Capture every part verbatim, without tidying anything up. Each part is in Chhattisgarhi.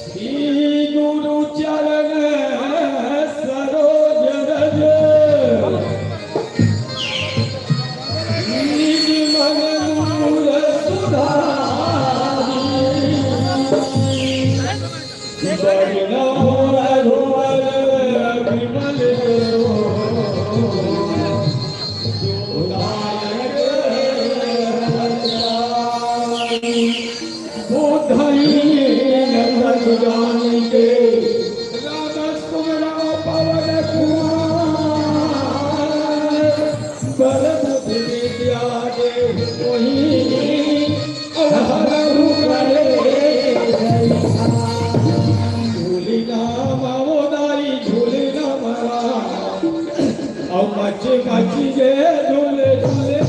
श्री गुरु चरण सरोज रज, निज मन मूल सुधारी। वर्ण घोर घोर विमल झूली ना मावो दाई, झूली ना मारा। अउ मची मची के झूले झूले।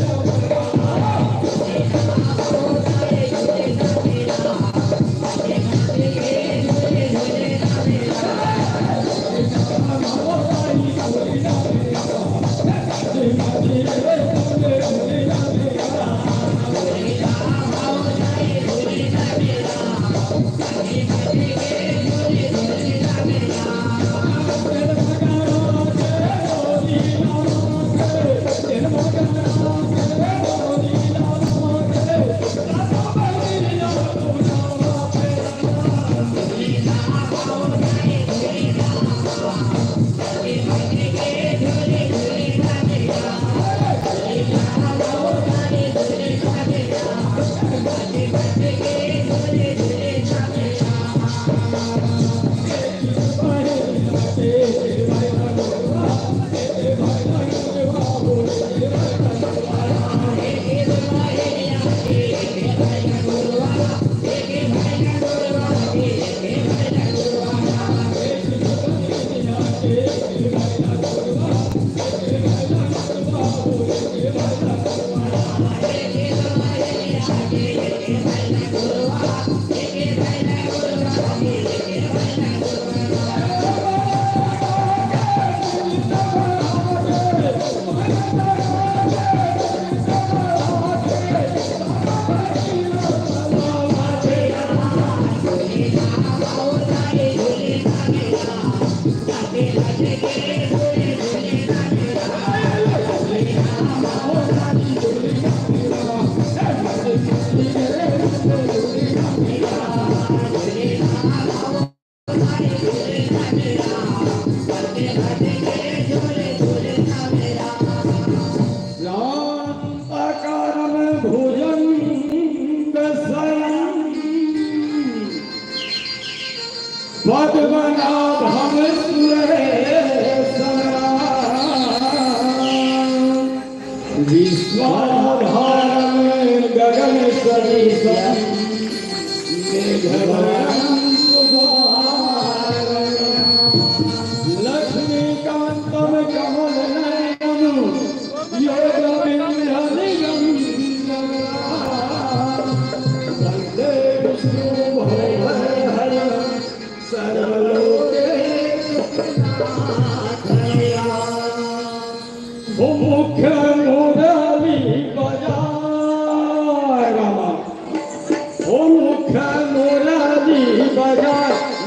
पद्मनाभं सुरेशं विश्वाधारं गगनसदृशं मेघवर्णं शुभांगं लक्ष्मीकांतं कमलनयनं योगविंध्यादिगं वंदे विष्णु भवभयहरं सर्वलोकेशनाथया। ओ मुख मुरली बजा रामा, ओ मुख मुरली बजा,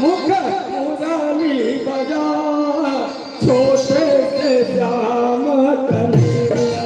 मुख मुरली बजा। छोटे से श्याम कन्हैया।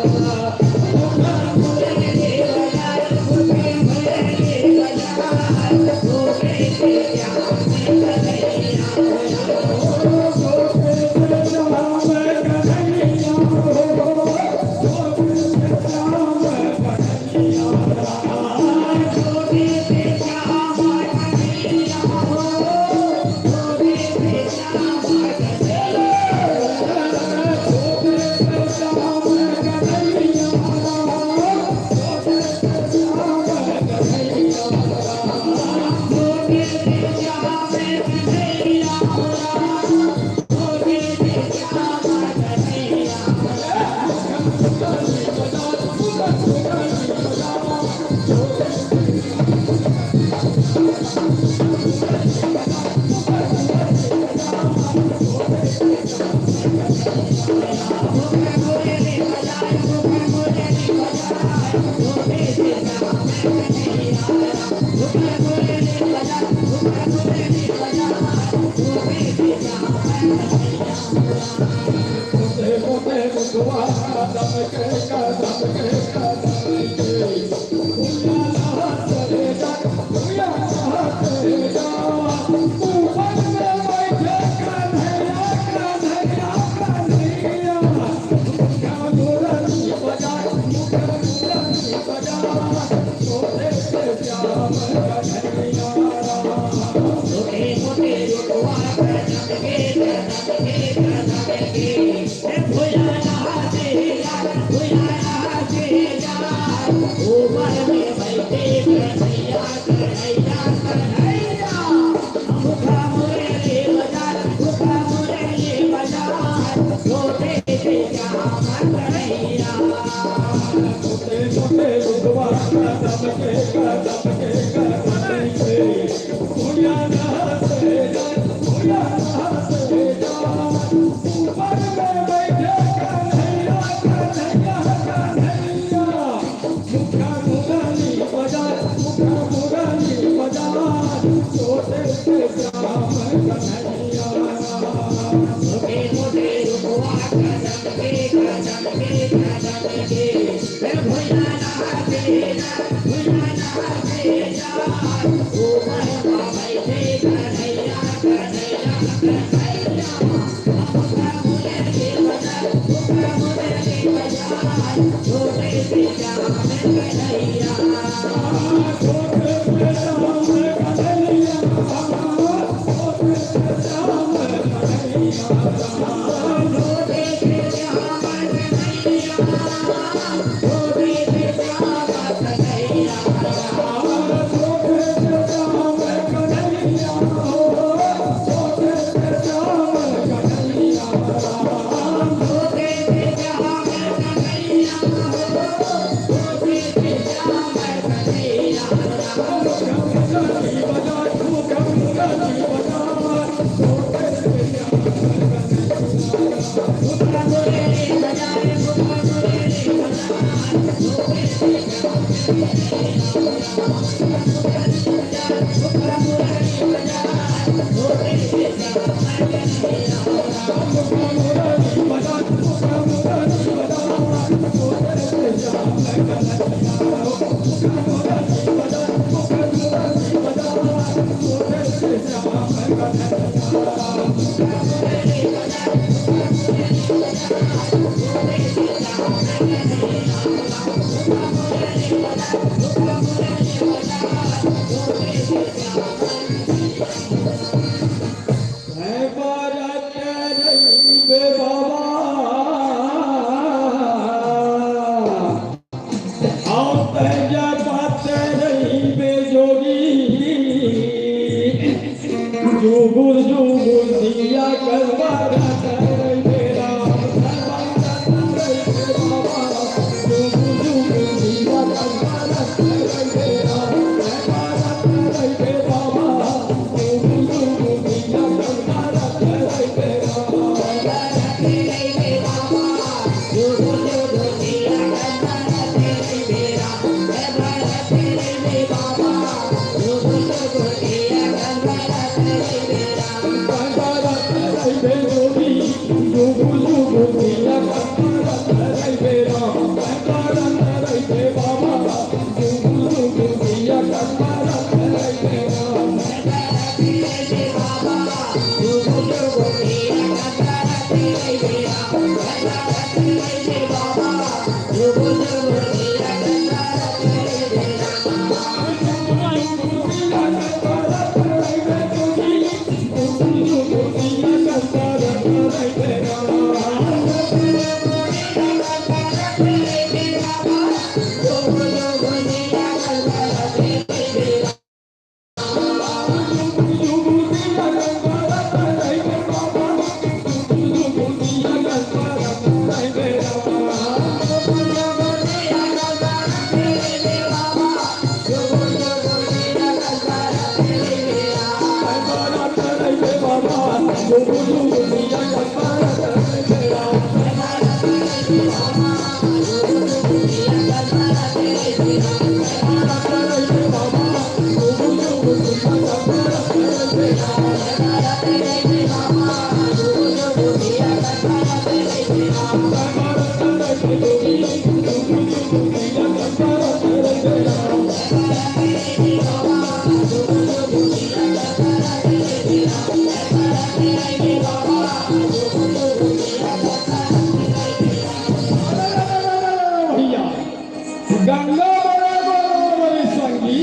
गंगा बड़े गोदावरी संगी,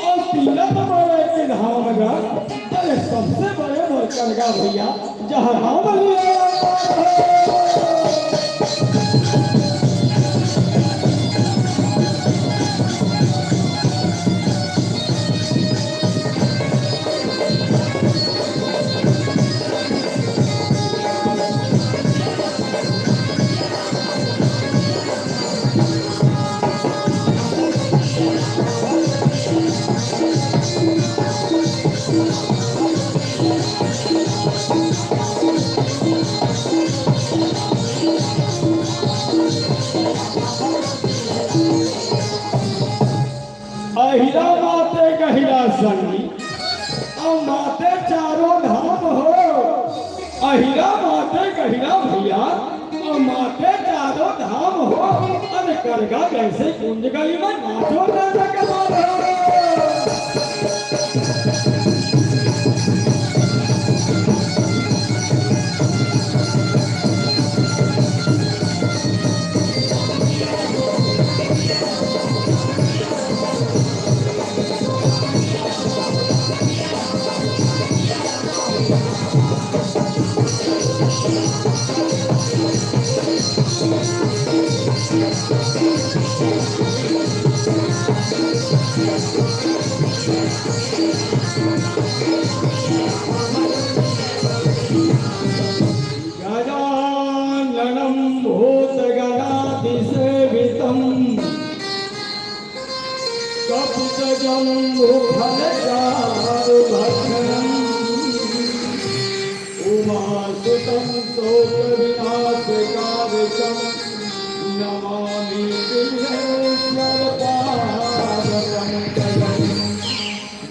अउ तीरथ बड़े के धाम गा। अरे सबसे बड़े मोर करगा भइया, जहाँ राम लीला। अहिरा माते गहिरा संगी, अउ माते चारों धाम हो। अहिरा माते गहिरा भइया, अउ माते चारों धाम हो। अरे करगा कैसे कुंज गली में नाचो नाचा के मारो। गजाननं भूतगणादिसेवितम्। कपित्थजम्बूफलचारुभक्षणम्। उमासुतं शोकविनाशकारकम्। नमामि विघ्नेश्वरपादपङ्कजम्।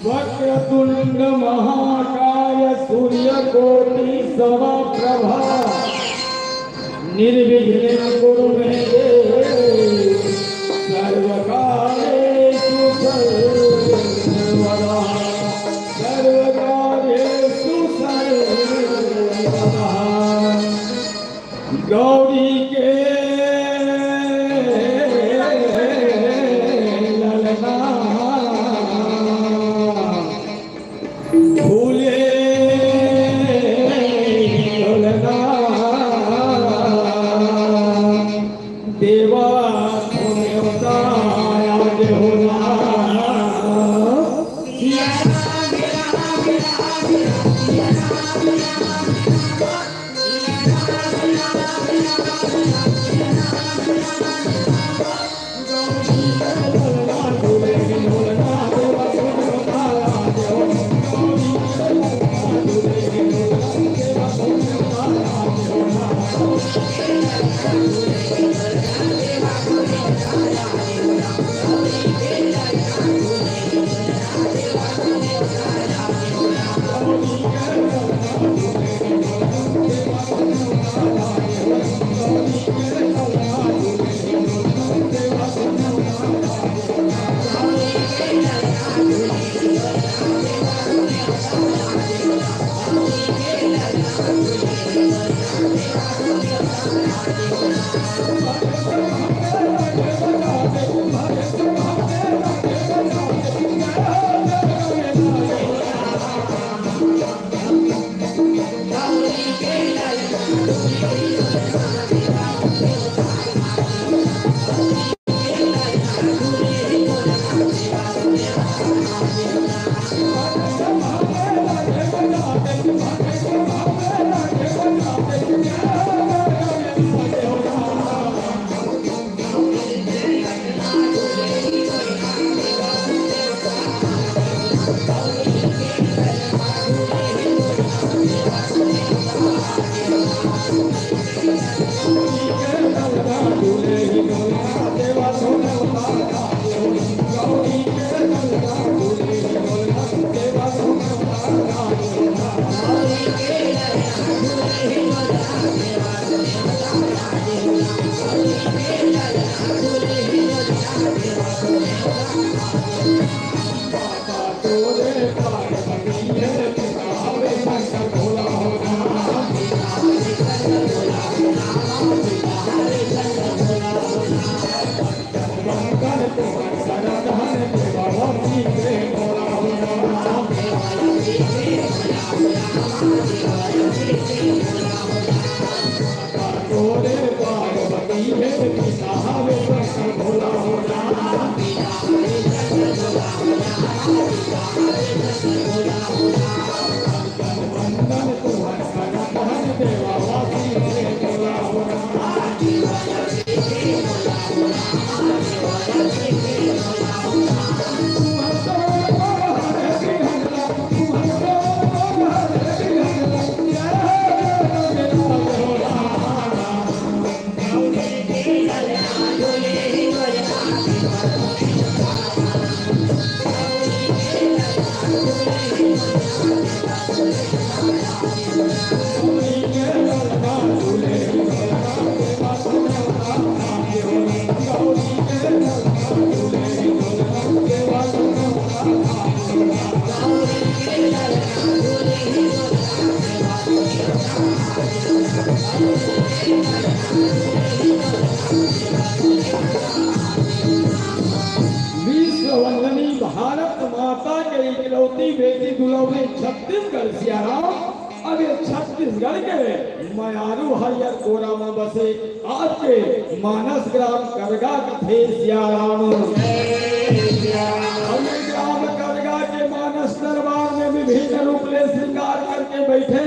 वक्रतुण्ड महाकाय सूर्यकोटि समप्रभा। निर्विघ्नं कुरु मे देव सर्वकार्येषु सर्वदा। सर्वकार्येषु सर्वदा। गौरी के ललना फूले ढोलना देवा तू नेवता आज होला। विश्व वंदनी भारत माता के इकलौती बेटी दुलौरी छत्तीसगढ़ सियाराम। अब ये छत्तीसगढ़ के मयारू हरियर कोरा में बसे आपके मानस ग्राम करगा कथे सियाराम। अब ये ग्राम करगा के मानस दरबार में विभिन्न रूप ले श्रृंगार करके बैठे,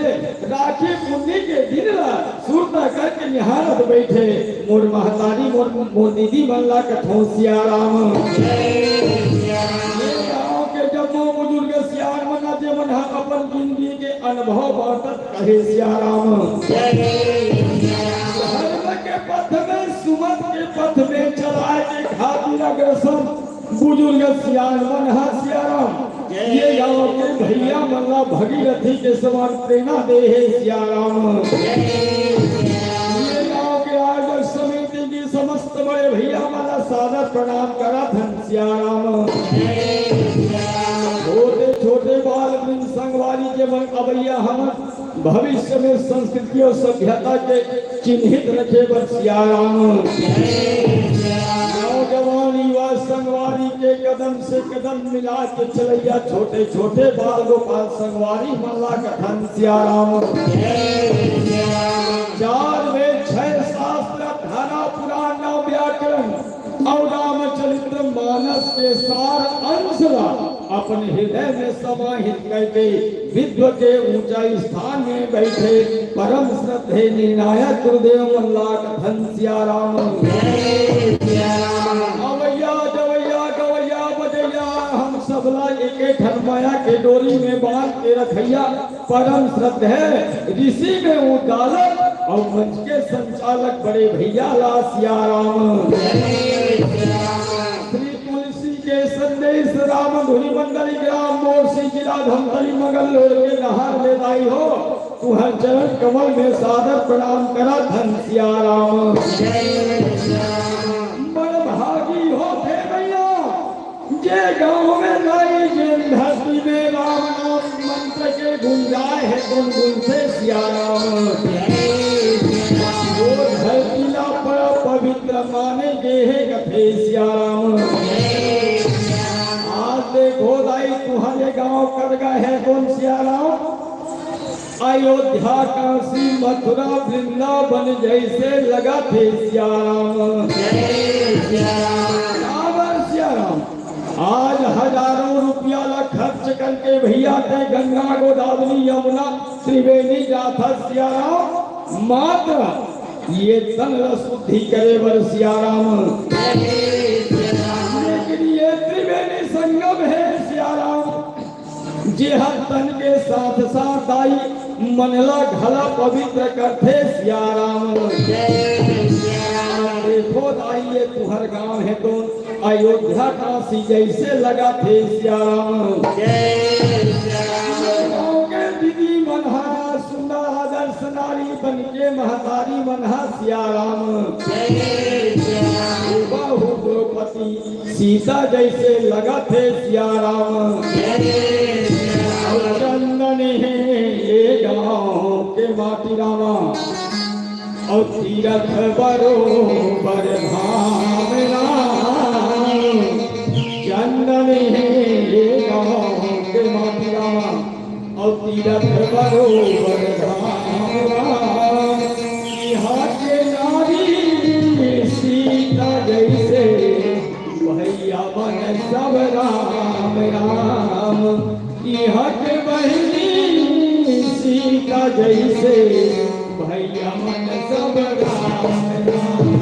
राखी पुन्नी के दिन ला सुरता करके निहारत बैठे, मोर महतारी, मोर, मोर दीदी मन ला कथों सियाराम। ये गाँव के जम्मो बुजुर्ग सियान मन, जे मन ह अपन जिंदगी के अनुभव बांटत कहे सियाराम। धर्म के पथ में, सुमत के पथ में चलाए के खातिर अग्रसर बुजुर्ग सियान मन ह सियाराम। ये गाँव के भैया मन ला भगीरथी के समान प्रेरणा दे हे सियाराम। ये गाँव के आयोजक समिति के समस्त बड़े भैया मन ला सादर प्रणाम करत हन सियाराम। छोटे छोटे बाल वृंद संगवारी के मन अवैया हमन भविष्य में संस्कृति और सभ्यता के चिन्हित रखे बर सियाराम। नौजवान युवा संगवारी के कदम से कदम मिला के चलैया छोटे छोटे बाल गोपाल संगवारी मन ला कथन सियाराम। चार वेद छह शास्त्र अठारह पुराण नौ व्याकरण अउ रामचरित्र मानस के सार अंश ला अपन हृदय में समाहित करके विद्व के ऊंचा स्थान में बैठे परम श्रद्धे निर्णायक गुरुदेव मन ला कथन सियाराम। अवैया जवैया गवैया बजैया हम सबला एके ठन माया के डोरी में बांध के रखैया परम श्रद्धे ऋषि में उदालक अउ मंच के संचालक बड़े भैया ला सियाराम। श्री तुलसी के संदेश राम धुनी मंडली ग्राम मोरसी जिला धमतरी मगल लोड़ के नहार ले लाई हो। तुहर चरण कमल में सादर प्रणाम करत हन सियाराम। बड़ भागी होथे भैया जे गाँव में लाई, जेन धरती में राम नाम मंत्र के गुंजाय हे, गुनगुन से सियाराम। वो धरती ला प-, पवित्र माने गे हे कथे सियाराम। आज देखो दाई तुहरे गाँव करगा हे कोन सियाराम। अयोध्या काशी मथुरा वृंदावन जैसे लगथे सियाराम। काबर सियाराम, आज हजारों रुपया ला खर्च करके भैया ते गंगा गोदावरी यमुना त्रिवेणी जाथस सियाराम, मात्र ये तन ला शुद्धि करे बर सियाराम। लेकिन ये त्रिवेणी संगम हे सियाराम, जेहा तन के साथ साथ दाई मन ला घला पवित्र करथे सियाराम। देखो दाई ये तुहर गाँव हे तो अयोध्या काशी जैसे लगथे सियाराम। गाँव के दीदी मन हा सुंदर आदर्श नारी बन के महतारी मन हा सियाराम। बहुत द्रौपदी सीता जैसे लगथे सियाराम। अउ चंदन हे ये गाँव के माटी रामा, अउ तीरथ बरोबर धाम राम। चंदन हे ये गाँव के माटी रामा, अउ तीरथ बरोबर धाम राम। इहाँ के नारी जइसे भइया मन सब राम राम, इहाँ के बहिनी सीता जइसे भइया मन सब राम राम।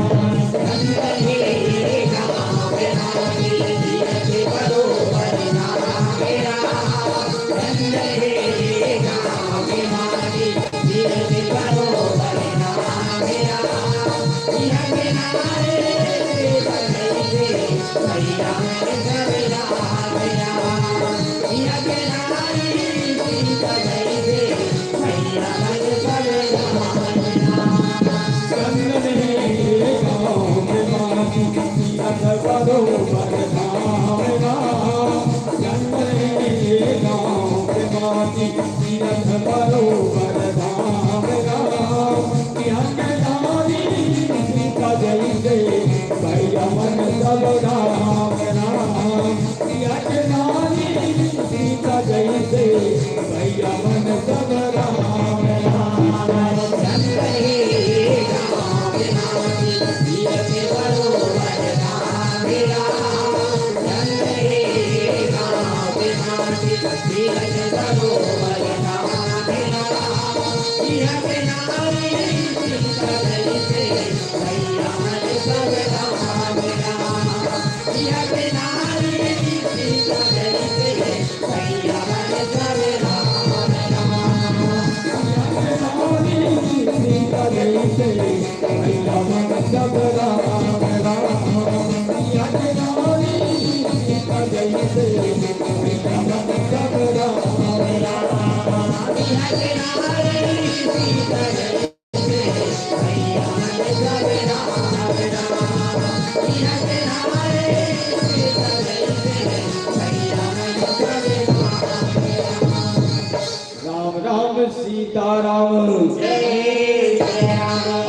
राम राम सीताराम।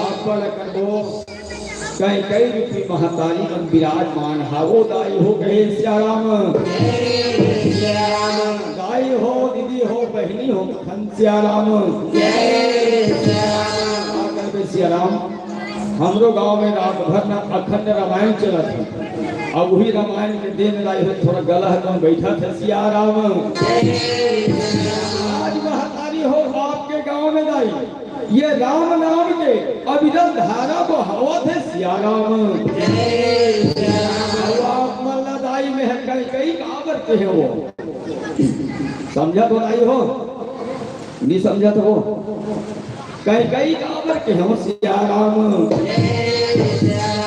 आप बड़ करबो, कई कई रूपी महतारी मन विराजमान हावो दाई हो कहे सियाराम। दाई हो, दीदी हो, बहिनी हो, कथन सियाराम। आ करबे सियाराम। हमरो गांव में रात भर ना अखंड रामायण चलत हे। अब वही रामायण के दिन दाई हो थोड़ा गला हकम बैठा थे सियाराम। आज महतारी हो आपके गांव में दाई, ये राम नाम के अविरल धारा बहावत हे सियाराम। अब आप मन ला दाई में कई कई काबर के हे वो। समझत हो दाई हो? नहीं समझत हो? कई कई काबर के हो सियाराम।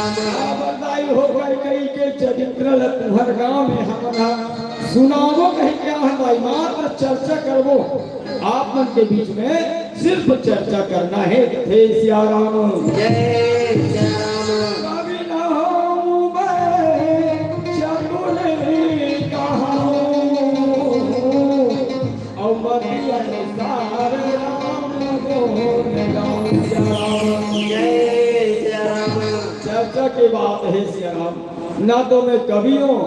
काबर दाई हो कई कई के चरित्र ल तुहर गांव में हमन ह सुनाबो कही क्या है दाई, मात्र चर्चा करबो। आप मन के बीच में सिर्फ चर्चा करना है। हे सियाराम। कवि न होऊं मैं चतुर कहाऊं। अउ मति अनुसार राम गुण गाऊं। जय श्री राम। चर्चा के बात हे सियाराम, ना तो मैं कवि हूँ,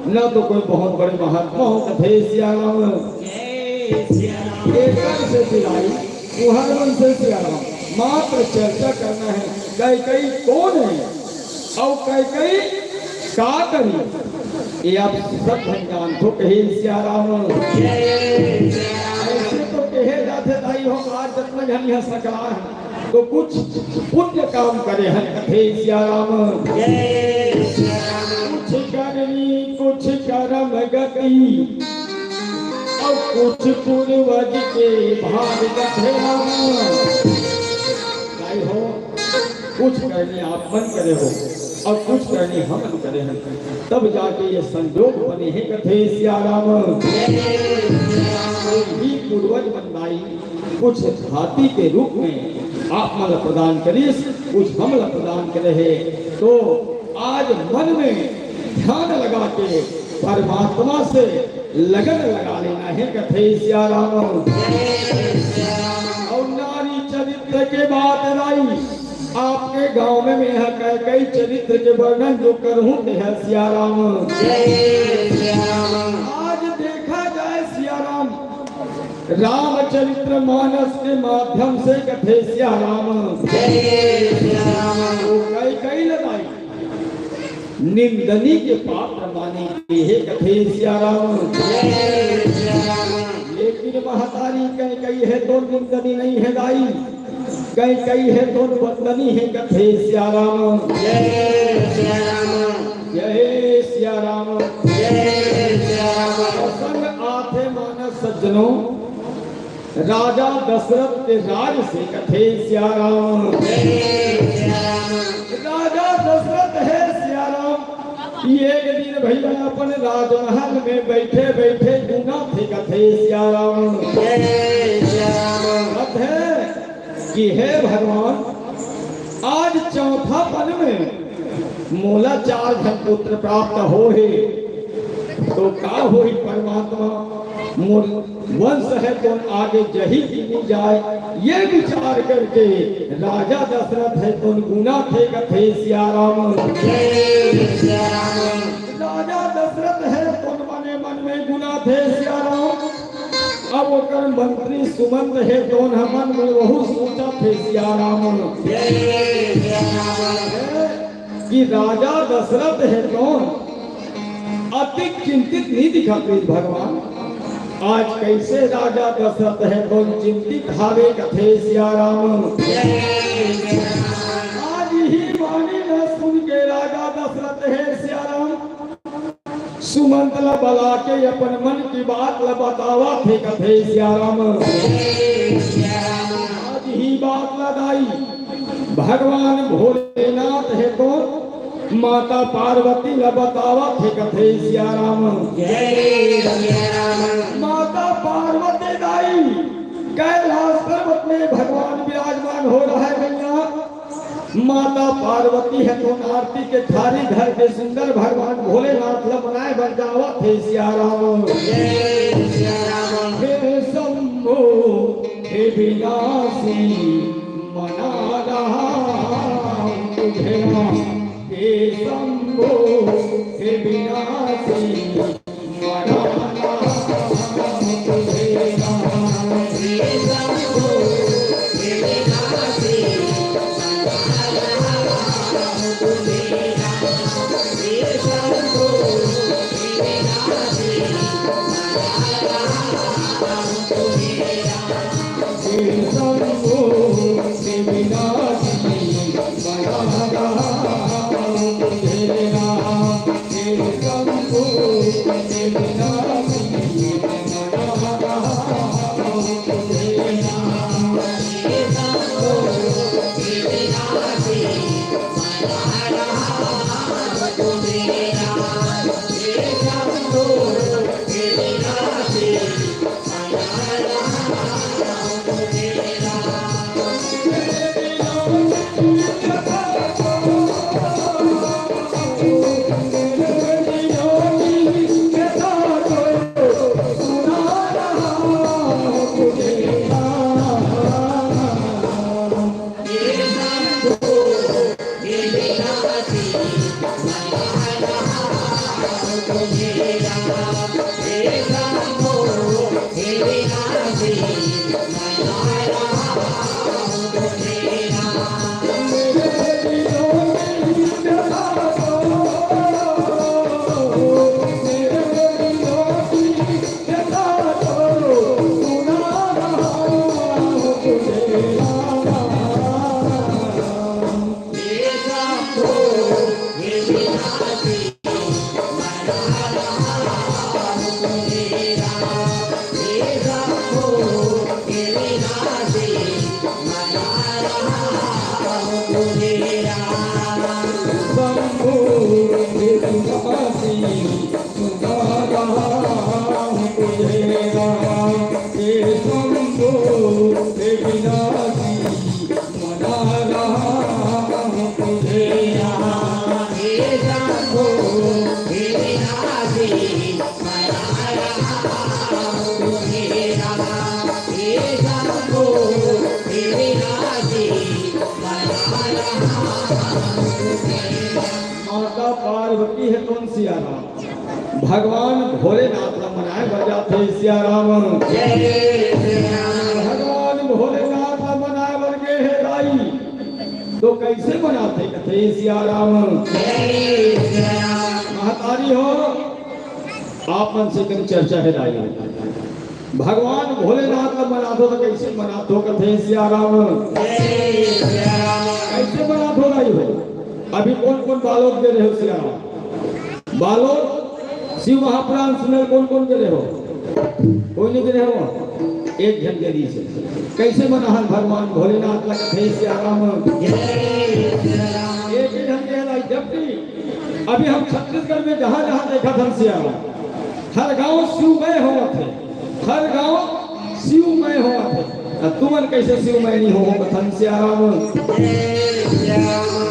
ना तो कोई बहुत बड़े महात्मा हूँ, कथे सियाराम। जय श्री राम। एकर से सिलाई, तुहर मन से सियाराम, मात्र चर्चा करना है, कई कई कौन है? अउ कई कई का करी, ये आप सब झन जानथो, कहे सियाराम। ऐसे तो कहे जाथे दाई हो, आज जतना झन यहाँ सकलार हे, तो कुछ पुण्य काम करे हन, कथे सियाराम। कुछ करनी, कुछ करम गति, अउ कुछ पूर्वज के भाग, कथे राम। दाई हो, कुछ करनी आप मन करे हो अउ कुछ करनी हमन करे हन, तब जाके ये संजोग बने हे, कथे सियाराम। तो भी पूर्वज मन दाई कुछ हाथी के रूप में आप मन ला प्रदान करिस, कुछ हम ला प्रदान करे हे। तो आज मन में ध्यान लगा के परमात्मा से लगन लगा लेना हे, कथे सियाराम। अउ नारी चरित्र के बात दाई, आपके गांव में मैं ह कई कई चरित्र के वर्णन जो करहूं ते ह सियाराम। जय सियाराम। आज देखा जाए सियाराम, रामचरित्र मानस के माध्यम से कथे सियाराम। जय सियाराम। कई कई ल दाई निंदनी के पात्र माने गे हे कथे सिया राम। लेकिन महतारी कैकई हे तो निंदनी नहीं हे दाई, कैकई हे तो वंदनी हे कथे सिया राम। जय सिया राम। जय सिया राम। जय सिया राम। प्रसंग आथे मानस सज्जनों, राजा दशरथ के राज से कथे सिया राम। राजा दशरथ हे सिया राम, एक दिन भैया अपन राजमहल में बैठे बैठे गुना थे कथे सिया राम। कथे कि हे भगवान, आज चौथापन में मोला चार झन पुत्र प्राप्त हो हे, तो का होही परमात्मा, मोर वंश हे तो आगे जही की नहीं जाए, ये विचार करके राजा दशरथ हे तो गुना थे कथे सिया राम। राजा दशरथ हे तो मने मन में गुना थे सिया राम। अब ओकर मंत्री सुमंत हे तो मन में वहू सोचा थे सिया राम। कि राजा दशरथ हे तो अति चिंतित नहीं दिखत हे भगवान। आज कैसे राजा दशरथ हे तो चिंतित हावे कथे सिया राम। आज ही वाणी ला सुन के राजा दशरथ हे सिया राम सुमंत ला बला के अपन मन की बात ला बतावा थे कथे सिया राम। आज ही बात ला दाई भगवान भोलेनाथ हे तो माता पार्वती ला बतावा थे कथे सिया राम। जय सिया राम। माता पार्वती दाई कैलाश पर्वत में भगवान विराजमान हो रहा है भैया। माता पार्वती हे तो आरती के थारी धर के सुंदर भगवान भोलेनाथ ला मनाए बर जावत हे सिया राम। जय सिया राम। हे शंभो हे विनाशी मना रहा हूँ तुझे राम। हे शंभो हे विनाशी माता पार्वती हे तो सिया राम, भगवान भोलेनाथ ला मनाए बर जाथे सिया राम। भगवान भोलेनाथ ला मनाए बर गे हे दाई, तो कैसे मनाथे कथे सिया राम। हो, आप मन से कन चर्चा हे दाई हो। भगवान भोलेनाथ ला मनाथो त कइसे मनाथो कथे सियाराम। कइसे मनाथो दाई हो? अभी कोन कोन बालोद गे रहे हो सियाराम? बालोद शिव महापुराण सुने कोन कोन गे रहे हो? कोई नहीं गे रहे हो? एक झन गे रहिसे। कइसे मनाहन भगवान भोलेनाथ ला कथे सियाराम। एक झन गे रहिसे, जबकि अभी हम छत्तीसगढ़ में जहाँ जहाँ देखत हन सियाराम, हर गांव शिवमय होवत हे, हर गांव शिवमय होवत हे। अउ तुमन कइसे शिवमय नहीं हो, हो कथन सियाराम।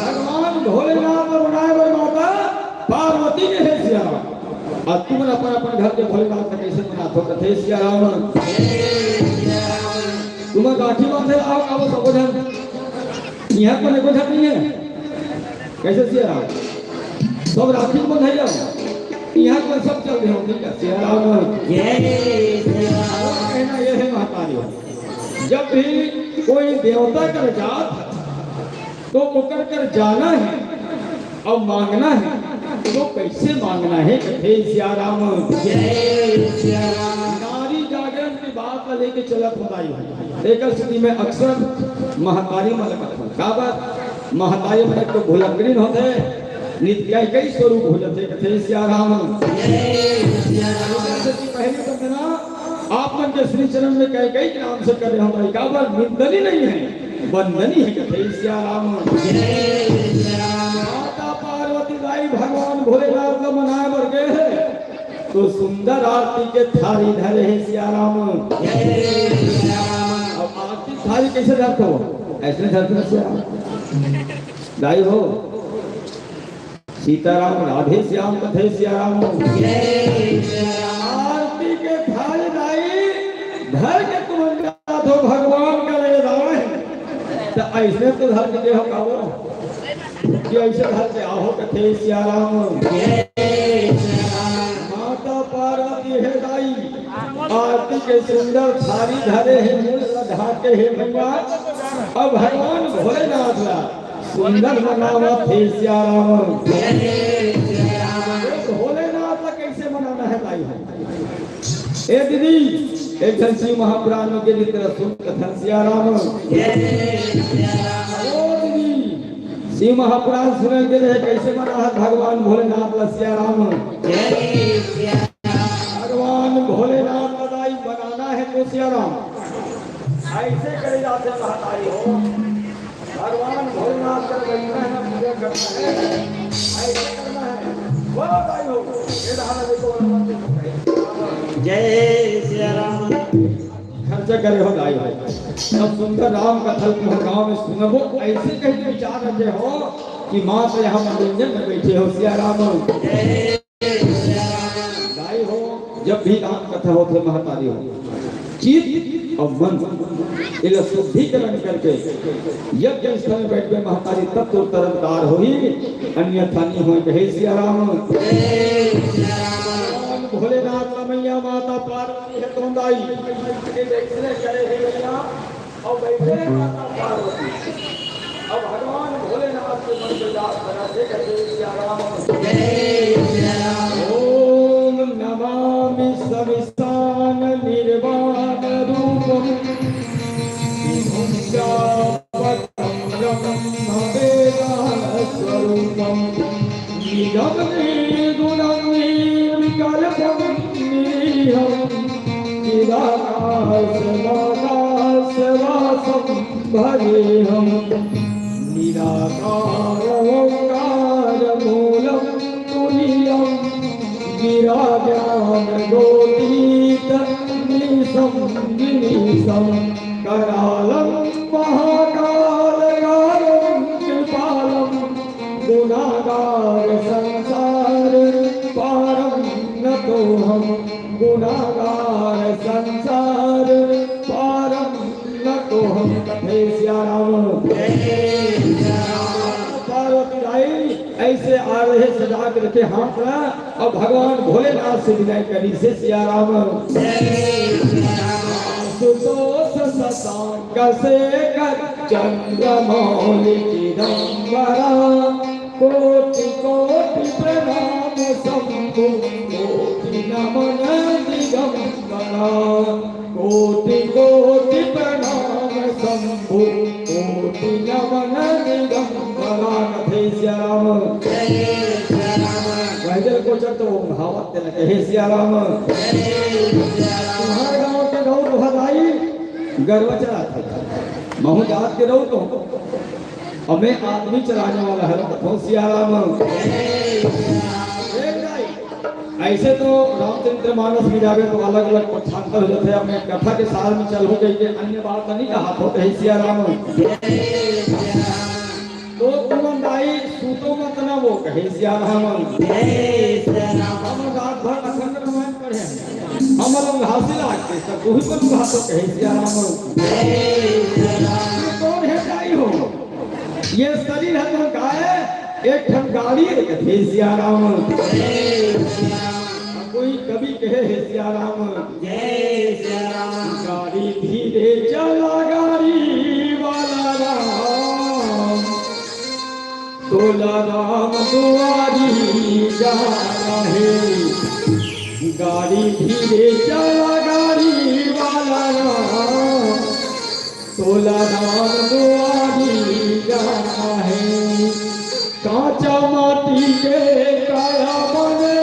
भगवान भोलेनाथ ला मनाए बर माता पार्वती के हे सियाराम। अउ तुमन अपन अपन घर के भोलेनाथ ला कइसे मनाथो कथे सियाराम। तुमन राखी बांधे ला आओ, आओ सबो झन। इहाँ कोई एको झन नहीं हे। कइसे सियाराम? सब राखी बंधे जाओ। इहाँ कोई सब चल रहे हो, ठीक है? सियाराम। जय सियाराम। कहना ये है महतारी, जब भी कोई देवता कर जात हे, तो ओकर कर जाना हे अउ मांगना हे, तो कइसे मांगना हे? कथे सियाराम। जय सियाराम। नारी जागरण के बात ला लेके चलत हन दाई हो। एकर सेती मैं अक्सर महतारी मन ला कथंव, काबर महतारी मन एक तो भुलक्कड़िन होथे, नइ त कई कई स्वरूप हो जाथे, कथे सियाराम। जय सियाराम। पहली वंदना आप मन के श्री चरण में कई कई नाम से करे हमारी, काबर निंदनी नहीं है, वंदनी है, कथे सियाराम। जय सियाराम। माता पार्वती दाई भगवान भोलेनाथ ला मनाए बर गे हे, तो सुंदर आरती के थारी धरे हे सियाराम। जय सियाराम। अब आरती थारी कइसे धरथो? अइसने धरथो सियाराम। दाई हो, सीताराम राधे श्याम कथे सियाराम। जय सियाराम। आरती के थारी दाई धर के तुमन जाथो भगवान का ले दाई। त अइसने तो धर के हो काबो। कि अइसे धर के आहो कथे सियाराम। जय सियाराम। माता पार्वती हे दाई, आरती के सुंदर थारी धरे हे, मूल ला ढाके हे भैया। अब भगवान भोलेनाथ ला सुंदर मनावत हे सियाराम। जय सियाराम। भोलेनाथ ला कइसे मनाना हे दाई हो? ए दीदी, एक झन शिव महापुराण में के भीतर सुन कथन सियाराम। जय सियाराम। ओ दीदी, शिव महापुराण सुने के लिए कइसे मनाहत भगवान भोलेनाथ ला सियाराम। जय सियाराम। भगवान भोलेनाथ ला दाई मनाना हे तो सियाराम। अइसे करे जाथे महतारी हो। भगवान भोलेनाथ का बैठना है, पूजा करना है, अइसे करना है। बोलो दाई हो, ये धारा देखो, भगवान देखो। जय सियाराम। खर्चा करे हो दाई हो। अब सुंदर राम कथा तुमन गाँव में सुनबो, अइसे कहीं विचार रखे हो कि माँ तो यहाँ मनोरंजन में बैठे हो, सियाराम। दाई हो, जब भी राम कथा होथे महतारी हो, चित्त अउ मन एला शुद्धिकरण करके यज्ञ स्थल में बैठबे महतारी, तब तो तरंगदार होही, अन्यथा नहीं होय, कहे सियाराम। भगवान भोलेनाथ ला मैया माता पार्वती हे तोंदाई, ये जइसने करे हे मैया, अउ बइठे हे माता पार्वती। अब भगवान भोलेनाथ के मंत्र जाप करत हे, कथे सियाराम। जय सियाराम। ओम नमामि सविशान निर्वाण रूपम विभुम व्यापकम ब्रह्म वेदान स्वरूपम। निजं निर्गुणं निर्विकल्पं निरीहं चिदाकाशमाकाशवासं भजेऽहम्। निराकारमोङ्कारमूलं तुरीयं गिराव्यानगोतीतमीशं गिरीशं करालं महाकालकालं कृपालं गुणागार संसार पारं नतोऽहं गुणागार संसार पारं नतोऽहं। कथे सियाराम। पार्वती दाई अइसे आ रहे सजा के रखे हाथ ला, अउ भगवान भोलेनाथ से विनय करिस हे सियाराम। आशुतोष शशांक शेखर चंद्रमौलि चिदंबरा कोटि कोटि प्रणाम शंभो कोटि नमन दिगंबरा, कोटि कोटि प्रणाम शंभु, कोटि नमन दिगंबरा। कथे सिया राम। पैदल कोचर तो भावत तेला कहे सिया राम। तुम्हारे गांव के राउत भदाई गरवा चराथे। महू जात के राउत हो। अब मैं आदमी चराने वाला है, कथों सिया राम। एक दाई, ऐसे तो रामचरित मानस में जावे तो अलग-अलग पक्षांतर हो जाथे। अब मैं कथा के सार में चलहूं कहिके अन्य बात नहीं कहा, तो कहे सिया राम। तो तुमन दाई सूतो मत ना, वो कहे सिया राम। हम रात भर अखंड रामायण पढ़े हैं। हम लोग हासिल आज के सब वही पर बात तो कहे सिया राम। ये कौन है दाई हो? ये शरीर है तो गाय, एक ठन गाड़ी है कथे सिया राम। कोई कवि कहे है सिया राम। जय सिया राम। गाड़ी धीरे चला गाड़ी वाला राम, तोला राम दुआरी जाना है। गाड़ी धीरे चला गाड़ी वाला राम, तोला राम दुआरी जाना है। कांचा माटी के काया बने,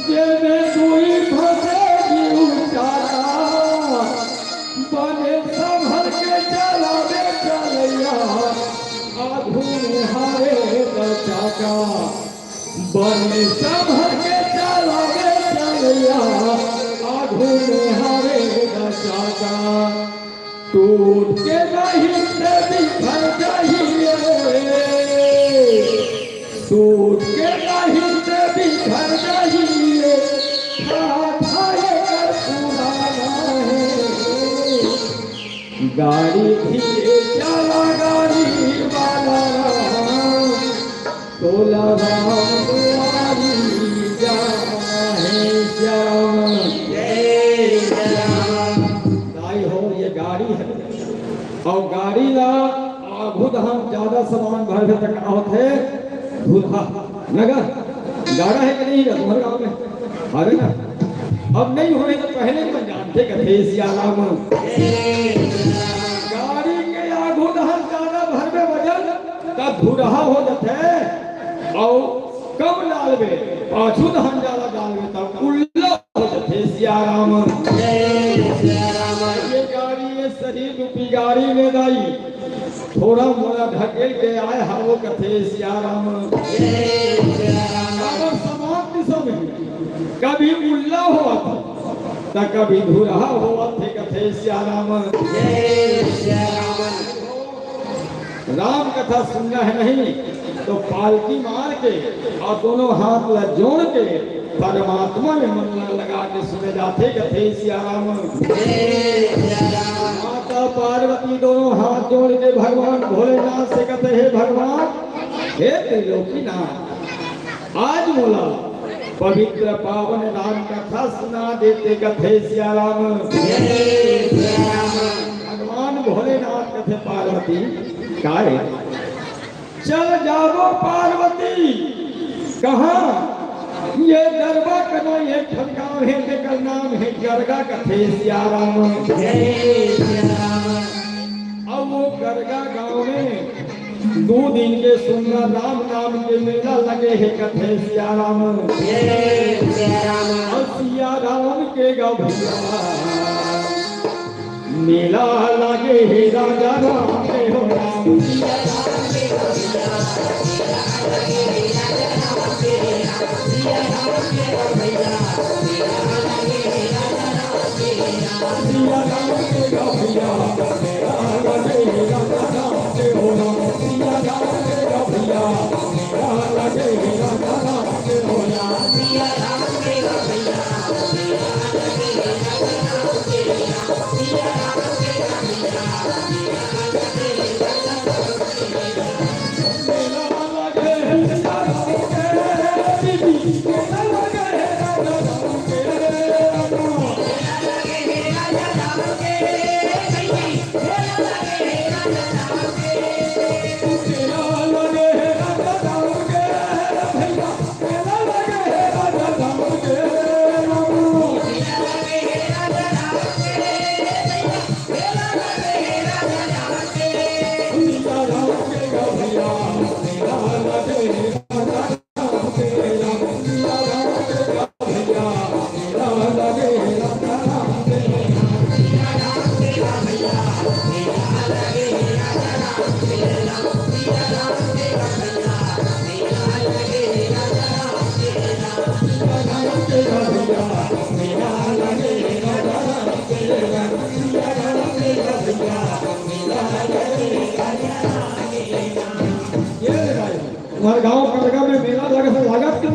जेमे दुई फंसे जीव चाला। बने संभल के चलावे चलैया, आघू निहारे द चाका। बने संभल के चलावे चलैया, आघू निहारे द चाका। टूट के नहीं से बिखर जाइए, टूट के नहीं से बिखर जाइए, था था एकर पुराना है। गाड़ी धीरे चला गाड़ी वाला राम, तोला राम दुआरी जाना है श्याम। जय श्याम। दाई हो, ये गाड़ी है और गाड़ी ला आघू धाम ज्यादा सामान भरबे त का होथे? धुरहा। नगा गाड़ा है कि नहीं है तुम्हारे गांव में? अरे ना, अब नहीं होय तो पहले ही बन जानथे कथे सिया राम। गाड़ी के आघू धाम ज्यादा भरबे वजन त धुरहा हो जाथे, और कम डालबे, पाछू धाम ज्यादा डालबे त उल्ला हो जाथे सिया राम। जय सिया राम। ये गाड़ी, ये शरीर रूपी गाड़ी में दाई, थोड़ा मोला ढकेल के आय हवो कथे सिया राम। जय सिया राम। काबर समाज दिशा में कभी उल्ला होवत, त कभी धुरहा होवत हे कथे सिया राम। जय सिया राम। राम कथा सुनना है नहीं तो पालकी मार के और दोनों हाथ ला जोड़ के परमात्मा में मन ला लगा के सुने जाथे कथे सिया राम। माता पार्वती दोनों हाथ जोड़ के भगवान भोलेनाथ से कथे, हे भगवान, हे त्रिलोकीनाथ, आज मोला पवित्र पावन राम कथा सुना देते कथे सिया राम। जय सिया राम। भगवान भोलेनाथ कथे पार्वती, काय? चल जाबो पार्वती, कहाँ? ये गरबा कना एक ठन गाँव हे, जेकर नाम हे गरगा कथे सिया राम। जय सिया राम। अब वो गरगा गाँव में दू दिन के सुंदर राम नाम के मेला लगे हे कथे सिया राम। जय सिया राम। और सिया राम के गाँव भैया मेला लगे हे राजा राम के हो राम।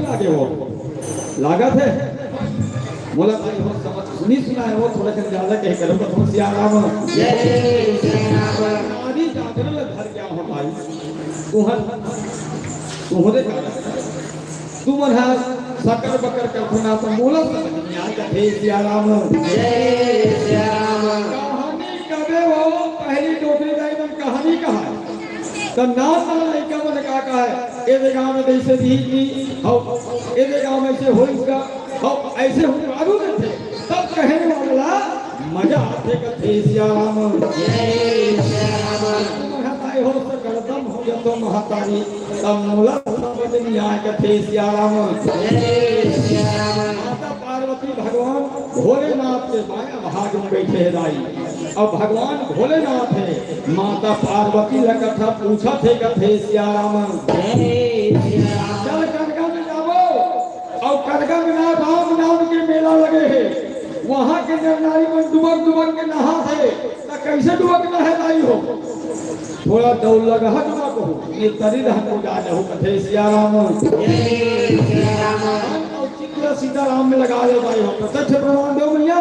आगे हो। लागत हे। मोला भाई हो समझ सुनी सुना हे वो थोड़ा कन ज्यादा कहे करो तो सिया राम। जय सिया राम। नारी जागरण ल धर क्या हो भाई। तुहर, तुहरे कारण। तुमन ह सकर बकर करथो ना तो मोला समझ नइ आय कथे सिया राम। जय सिया राम। कहानी कबे वो पहली डोकरी दाई मन कहानी कहा हे। त नान नान लइका मन का कहा हे, ए जगह में जइसे रीत नी, हौ, ए जगह में से होइस गा, हौ, अइसे हुंकारू देथे, तब कहे वाला ला मजा आथे कथे सिया राम। जय सिया राम। महतारी हो सकल दम हो जतो महतारी, तब मोला समझ नइ आय कथे सिया राम। जय सिया राम। माता पार्वती भगवान भोलेनाथ के बायां भाग में बइठे हे दाई। अउ भगवान भोलेनाथ हे, माता पार्वती ल कथा पूछत हे कथे सिया राम। जय सिया राम। चल कनका में जाबो, अउ कनका में ना राम नाम के मेला लगे हे, वहां के नर नारी मन डुबक डुबक के नहात हे, त कइसे डुबकना हे दाई हो? थोड़ा दौड़ लगा डुबक हो, ये तरी रहन को जा जाहू कथे सिया राम। जय सिया राम। अउ चित्त सीताराम में लगा ले दाई हो, प्रत्यक्ष प्रमाण दो भैया।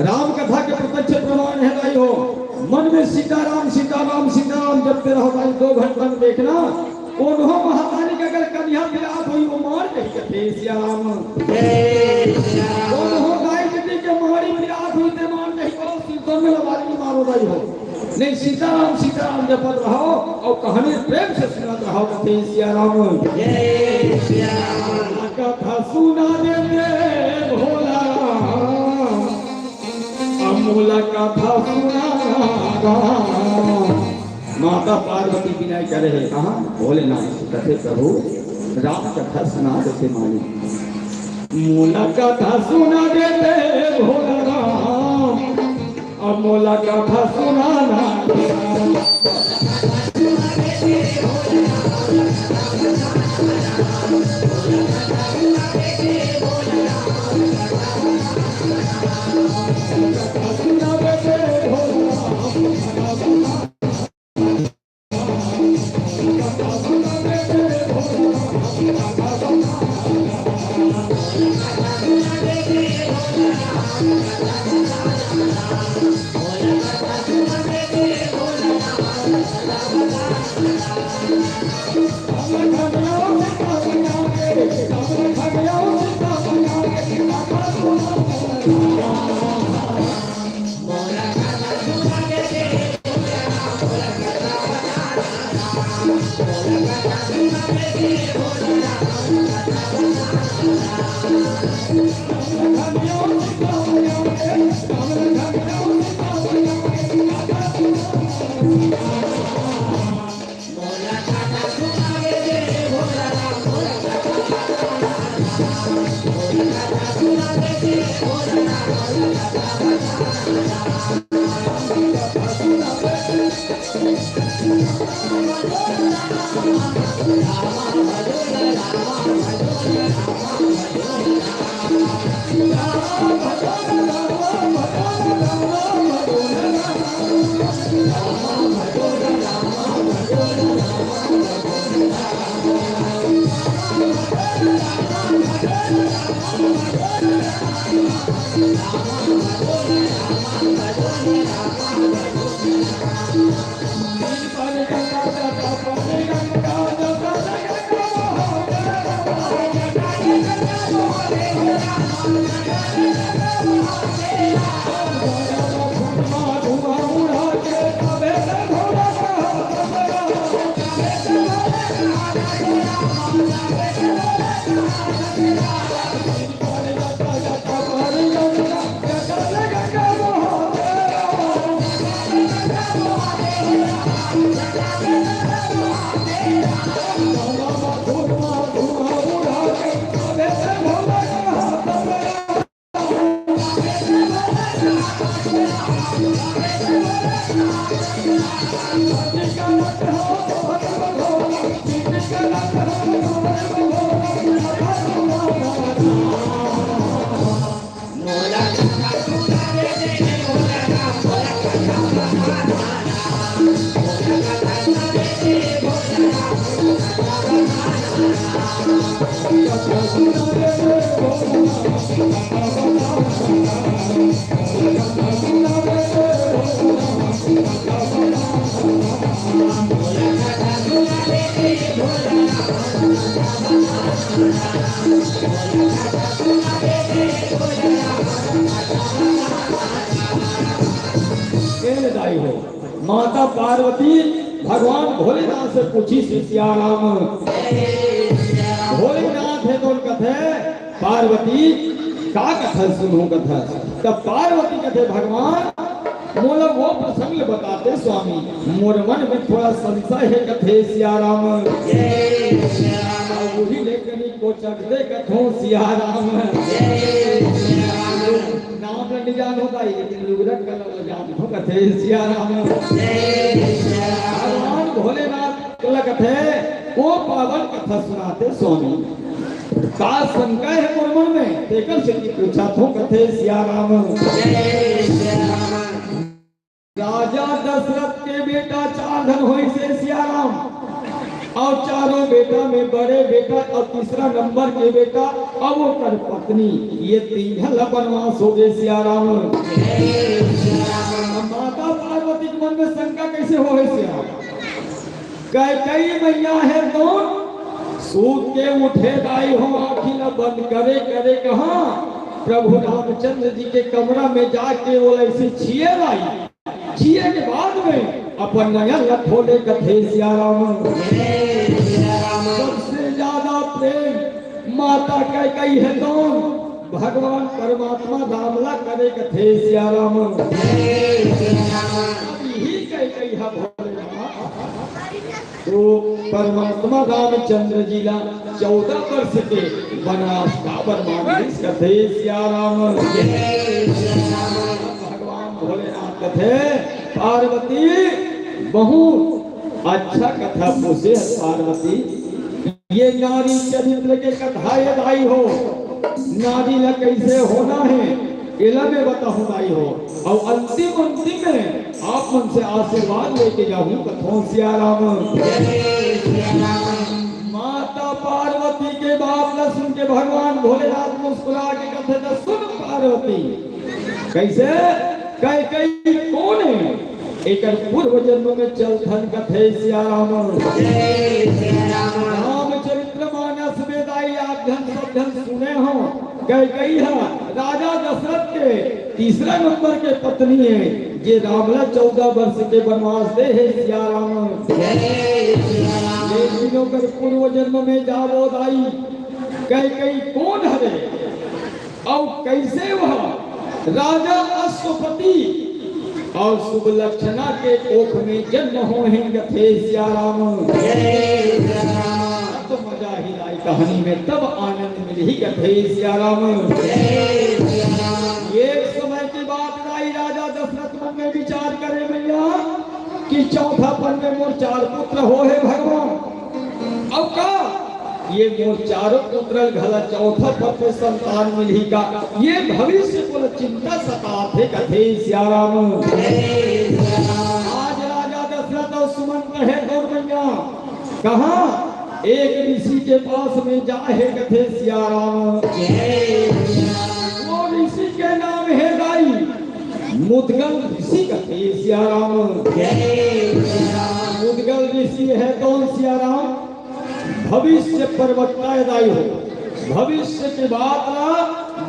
राम कथा के प्रत्यक्ष प्रमाण हे दाई हो। मन में सीताराम, सीताराम, सीताराम जपते रहो दाई, दो घंटा में देखना, कोनो महतारी के अगर कनिहा पिरात होही, वो मार देही कथे सिया राम। जय सिया राम। कोनो दाई दीदी के मारी पिरात होही, ते मार देही, कोनो सिरतोन में लबारी मारो दाई हो। नहीं, सीताराम, सीताराम जपत रहो अउ कहानी प्रेम से सुनत रहो कथे सिया राम। जय सिया राम। कथा सुना देते भोला राम, अमूल कथा सुना राम। माता पार्वती विनय करे हे, कहाँ भोलेनाथ से कथे प्रभु राम कथा सुना देते मालिक। मूल कथा सुना देते भोला राम, अब मोला कथा सुनाना। ए दाई हो, माता पार्वती भगवान भोलेनाथ से पूछिस हे सियाराम, भोलेनाथ हे तोर कथे, पार्वती का कथा सुनहूं कथा। तब पार्वती कथे, भगवान मोला वो प्रसंग ल बता दे स्वामी, मोर मन में थोड़ा संशय हे कथे सियाराम। उही ले कनी कोचक दे कथों सियाराम। नाम ल नइ जानों दाई, लेकिन लुगरा कलर ल जानथों कथे सियाराम। भगवान भोलेनाथ ल कथे, वो पावन कथा सुनाते स्वामी। का शंका हे मोर मन में, तेकर सेती पूछथों कथे सियाराम। राजा दशरथ के बेटा चार झन होइस हे सियाराम, अउ चारों बेटा में बड़े बेटा अउ तीसरा नंबर के बेटा अउ ओकर पत्नी, ये तीन झन ला बनवास होगे सियाराम। माता पार्वती के मन में शंका कइसे होहे सियाराम? कैकई मइया हे तोन, सूत के उठे दाई हो, आँखी ला बंद करे करे कहाँ प्रभु रामचंद्र जी के कमरा में जाके ओला अइसे छिये दाई। छिये के बाद में अपन नयन ला खोले कथे सियाराम। सबसे ज्यादा प्रेम माता कैकई हे तोन, भगवान परमात्मा राम ला करे कथे सियाराम। अब इही कैकई हा भोलेनाथ तो परमात्मा रामचंद्र जी ला चौदह वर्ष के वनवास काबर मांगिस कथे सियाराम। भगवान भोलेनाथ कथे, पार्वती बहुत अच्छा कथा पूछे हे पार्वती। ये नारी चरित्र के कथा हे दाई हो, नारी ला कइसे होना हे, एला मैं बताहूं दाई हो। अउ अंतिम अंतिम में आप मन से आशीर्वाद लेके जाहूं कथों सियाराम। माता पार्वती के बात ला सुन के भगवान भोलेनाथ मुस्कुरा के कथे, त सुन पार्वती, कइसे? कैकई कोन हे? एकर पूर्व जन्म में चलथन कथे सियाराम। रामचरित्र मानस में दाई आप झन सब झन सुने हो, कैकई हा राजा दशरथ के तीसरा नंबर के पत्नी हे, जे राम ला चौदह वर्ष के वनवास दे हे सियाराम। लेकिन ओकर पूर्व जन्म में जाबो दाई, कैकई कोन हरे? अउ कइसे वह राजा अश्वपति अउ सुबलक्षणा के कोख में जन्म होहे कथे सियाराम। तब मजा आही दाई कहानी में, तब आनंद मिलही कथे सियाराम। एक समय के बात दाई, राजा दशरथ मन में विचार करे मइया कि चौथापन में मोर चार पुत्र होहे भगवान। अउ का ये मोर चारों पुत्र घला चौथा पद में संतान मिलही का? ये भविष्य को चिंता सताथे कथे सियाराम। आज राजा दशरथ अउ सुमंत हे तोर मइया, कहाँ एक ऋषि के पास में जाहे कथे सियाराम। वो ऋषि के नाम हे दाई मुदगल ऋषि कथे सियाराम। मुदगल ऋषि हे तोन सियाराम? भविष्य प्रवक्ता हे दाई हो, भविष्य के बात ला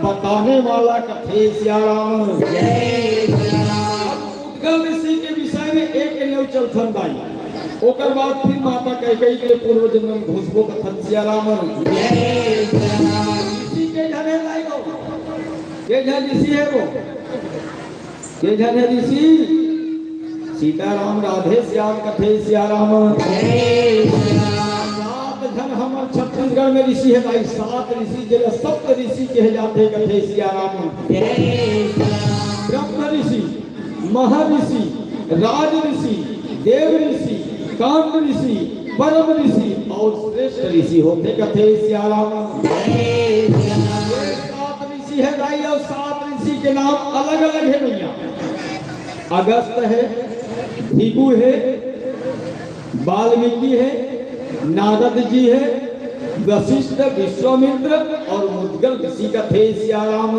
बताने वाला कथे सियाराम। मुदगल ऋषि के विषय में एक लेव चलथन दाई, ओकर बाद फिर माता कैकई के पूर्व जन्म में घुसबो कथन सियाराम। ऋषि के झन हे दाई हो, के झन ऋषि हे वो? के झन हे ऋषि? सीताराम राधे श्याम कथे सियाराम। सात झन हमर छत्तीसगढ़ में ऋषि हे दाई, सात ऋषि, जेला सप्त ऋषि कहे जाथे कथे सियाराम। ब्रह्म ऋषि, महर्षि, राज ऋषि, देव ऋषि, कांड ऋषि, परम ऋषि अउ श्रेष्ठ ऋषि होथे कथे सियाराम। ये सात ऋषि हे दाई, अउ सात ऋषि के नाम अलग-अलग हे भइया। अगस्त हे, भृगु हे, वाल्मीकि हे, नारद जी हे, वशिष्ठ, विश्वामित्र और मुद्गल ऋषि कथे सिया राम।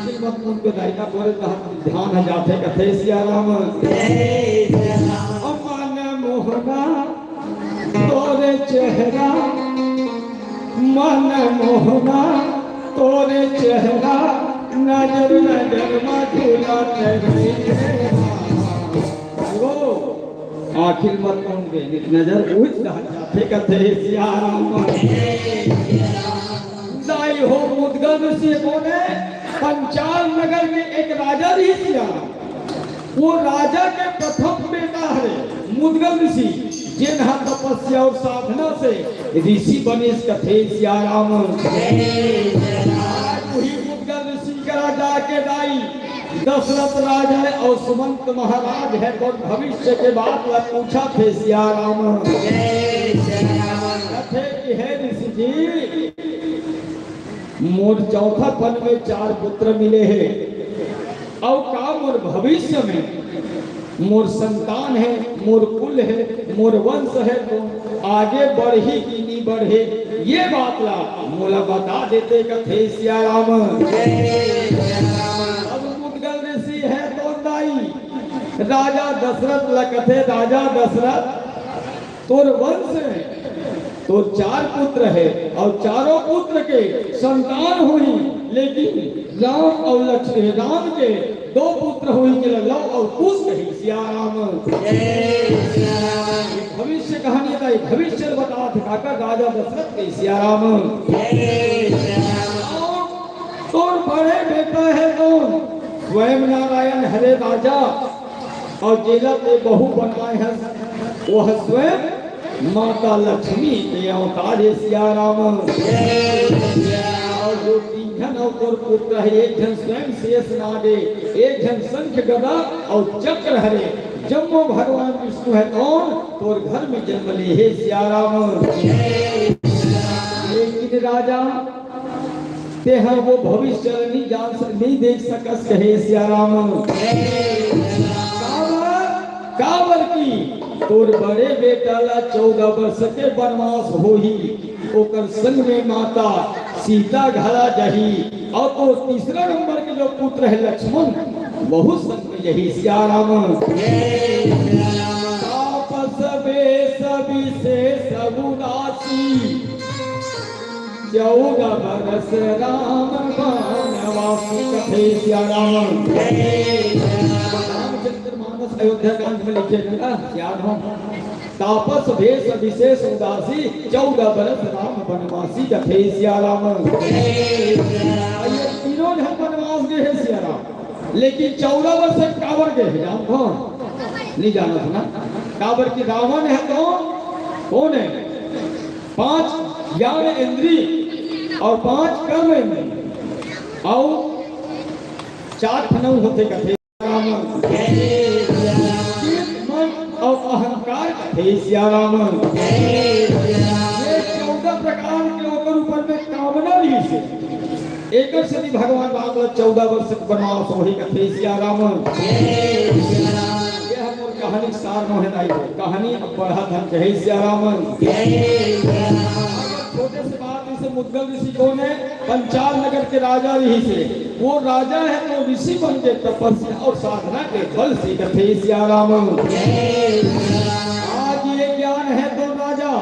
श्रीमत उनके दाहिना तोरे तहत ध्यान है जाथे कथे सिया राम। मन मोहना तोरे चेहरा, मन मोहना तोरे चेहरा, नजर नजर मधुरा तेरे। आखिर मत कौन गए नजर उठ जाथे कथे सिया राम। दाई हो मुद्गल ऋषि कोन हे? पंचाल नगर में एक राजा रहिस सिया राम। वो राजा के प्रथम बेटा हरे मुद्गल ऋषि, जेन ह तपस्या और साधना से ऋषि बनिस कथे सिया राम। आज वही मुद्गल ऋषि करा जाके दाई दशरथ राजा और सुमंत महाराज हे, कोन भविष्य के बात ला पूछथे सिया राम। कथे कि हे ऋषि जी, मोर चौथापन में चार पुत्र मिले हे, अउ का मोर भविष्य में मोर संतान हे, मोर कुल हे, मोर वंश हे, तो आगे बढ़ही कि नी बढ़े, ये बात ला मोला बता देते कथे सिया राम। अब मुद्गल ऋषि हे तो दाई राजा दशरथ ला कथे, राजा दशरथ, तोर वंश में तोर चार पुत्र हे अउ चारों पुत्र के संतान होही, लेकिन राम अउ लक्ष्मण, राम के दो पुत्र होही, जेला लव अउ कुश कही सिया राम। भविष्य कहानी का भविष्य बताथे काकर राजा दशरथ के सिया राम। तोर बड़े बेटा हे तो स्वयं नारायण हरे राजा, अउ जेला ते बहू बनाए हस, वो ह स्वयं माता लक्ष्मी के अवतार हे सिया राम। अउ जो तीन झन अउ तोर पुत्र हे, एक झन स्वयं शेष नाग हे, एक झन शंख गदा अउ चक्र हरे, जम्मो भगवान विष्णु हे तोन तोर घर में जन्म ले हे सिया राम। लेकिन राजा तेहा वो भविष्य ला नी जान सक, नी देख सकस कहे सिया राम। काबर, काबर कि तोर बड़े बेटा ला चौदह वर्ष के वनवास होही, ओकर संग में माता सीता घला जही, अउ तो तीसरा नंबर के जो पुत्र हे लक्ष्मण, वहू संग में जही सिया राम। तापस वेश विशेष उदासी, चौदह बरस राम बनवासी कथे सिया राम। रामचंद्र मानस अयोध्या कांड में लिखे थे ना, याद हो? तापस वेश विशेष उदासी, चौदह बरस राम बनवासी कथे सिया राम। ये तीनों झन बनवास गए हे सिया राम, लेकिन चौदह बरस काबर गए हे, जानत हो? नहीं जानत हो ना? काबर कि रावण हे तो कोन हे? पांच ज्ञान इंद्री अउ पांच कर्म इंद्री अउ चार ठन होथे कथे राम। मन अउ अहंकार कथे सिया राम। ये चौदह प्रकार के ओकर ऊपर में कामना रहिसे। एकर सेती भगवान राम ला चौदह वर्ष के वनवास होही कथे सिया राम। ये हमर कहानी सार नोहे दाई हो। कहानी अब बढ़त हे कहे सिया राम। छोटे से बात इसे मुद्गल ऋषि कोन हे? पंचाल नगर के राजा रहिसे। वो राजा हे तो ऋषि बन के तपस्या अउ साधना के बल से कथे सिया राम। आज ये ज्ञान हे तो राजा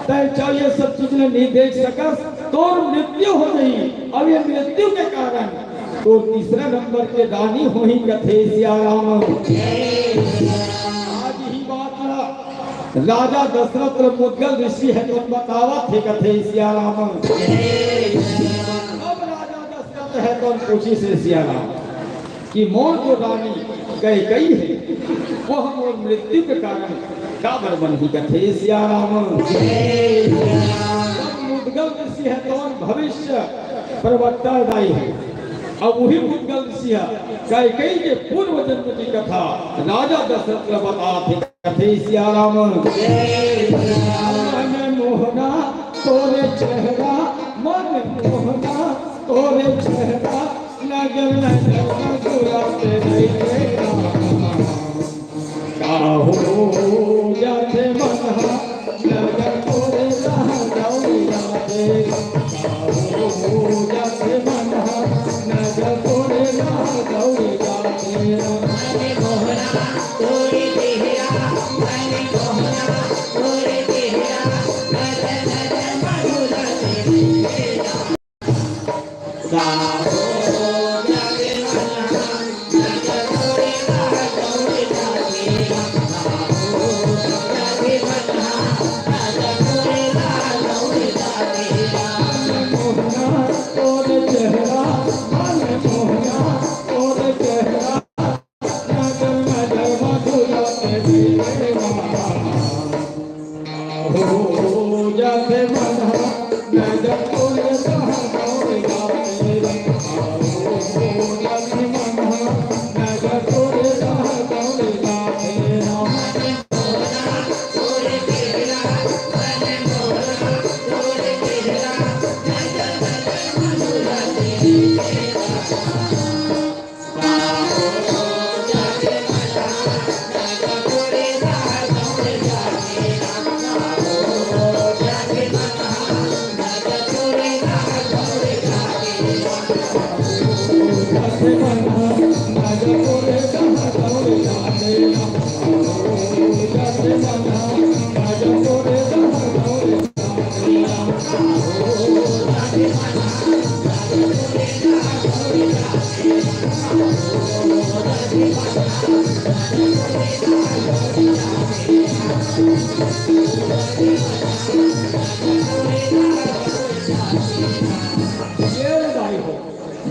तय चाहे ये सब चीज ला नहीं देख सकस, तोर मृत्यु हो जाही। अब ये मृत्यु के कारण तोर तीसरा नंबर के रानी होही कथे सिया राम। आज ही बात ला राजा दशरथ ला मुद्गल ऋषि हे तो बतावत हे कथे सिया राम। अब राजा दशरथ हे तो पूछिस हे सिया राम कि मोर जो रानी कैकई हे, वो मोर मृत्यु के कारण काबर बनही कथे सिया राम। अब मुद्गल ऋषि हे तो भविष्य प्रवक्ता दाई हे। अब वही मुद्गल ऋषि हे, कैकई के पूर्व जन्म की कथा राजा दशरथ ला बताथे कथे सिया राम। मन मोहना तोरे चेहरा, मन मोहना तोरे चेहरा, नजर नजर मधुरा तेरे चेहरा। का हो जाथे मन हा, नजर तोरे